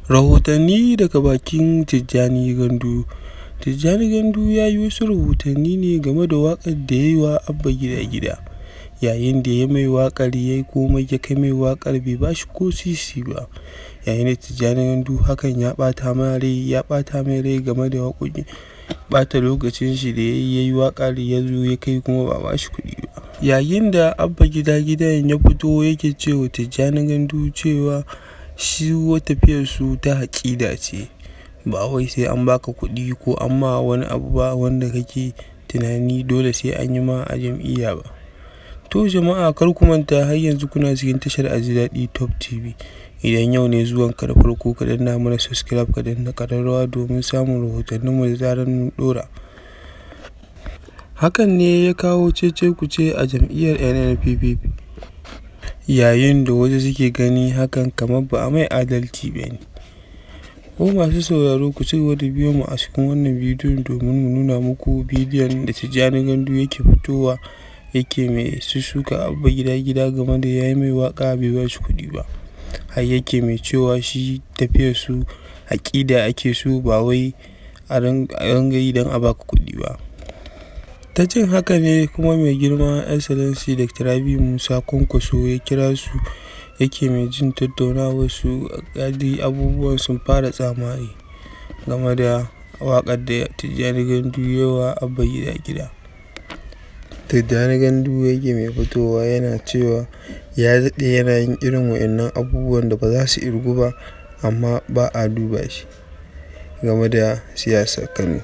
Rahotanni daga bakin Tijjani Gandu. Tijjani Gandu ya yi wasu rahotanni ne game da waƙar da ya yi wa Abba Gida Gida. Yayin da ya mai waƙar, ya yi komai, ya kai mai waƙar, bai ba shi ko sisi ba. Yayin da Tijjani Gandu hakan ya ɓata mai rai, ya ɓata mai rai game da waƙoƙin ɓata lokacin shi da ya yi waƙar, ya zo ya kai kuma ba a ba shi kuɗi ba. Yayin da Abba Gida Gidan ya fito yake cewa Tijjani Gandu cewa shi tafiyarsu ta aƙida ce, ba wai sai an baka kuɗi ko an ma wani abu ba wanda kake tunani dole sai an yi ma a jam'iyya ba. To jama'a, kar ku manta, har yanzu kuna cikin tashar Aji Daɗi Top TV. Idan yau ne zuwanka na farko, ka danna mana subscribe, ka danna ƙararrawa domin samun rahotanninmu da zarar mun ɗora. Hakan ne ya kawo cece-kuce a jam'iyyar NNPP, yayin da wasu suke gani hakan kamar ba a mai adalci ba ne. Ko masu sauraro, ku ci gaba da biyo mu a cikin wannan bidiyon domin mu nuna muku bidiyon da Tijjani Gandu yake fitowa yake mai sussuka Abba Gida Gida game da ya yi mai waƙa bai ba shi kuɗi ba. Har yake mai cewa shi tafiyarsu aƙida ake so, ba wai a ringa yi don a baka kuɗi ba. Ta jin haka ne kuma mai girma Excellency Dr. Rabiu Musa Kwankwaso ya kira su, yake mai jin tattaunawar su, gadi abubuwan sun fara tsamari game da waƙar da Tijjani Gandu ya yi wa Abba Gida Gida. Tijjani Gandu yake mai fitowa yana cewa ya daɗe yana yin irin waɗannan abubuwan da ba za su irgu ba, amma ba a duba shi game da siyasar Kano.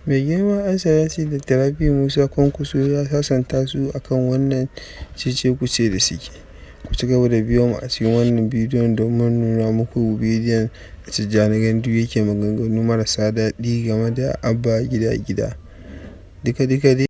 Mai girma Excellency Dr. Rabiu Musa Kwankwaso ya sasanta su akan wannan cece-kuce da suke. Ku ci gaba da biyo mu a cikin wannan bidiyon domin nuna muku bidiyon da Tijjani Gandu yake maganganu marasa daɗi game da Abba Gida Gida. Duka duka dai.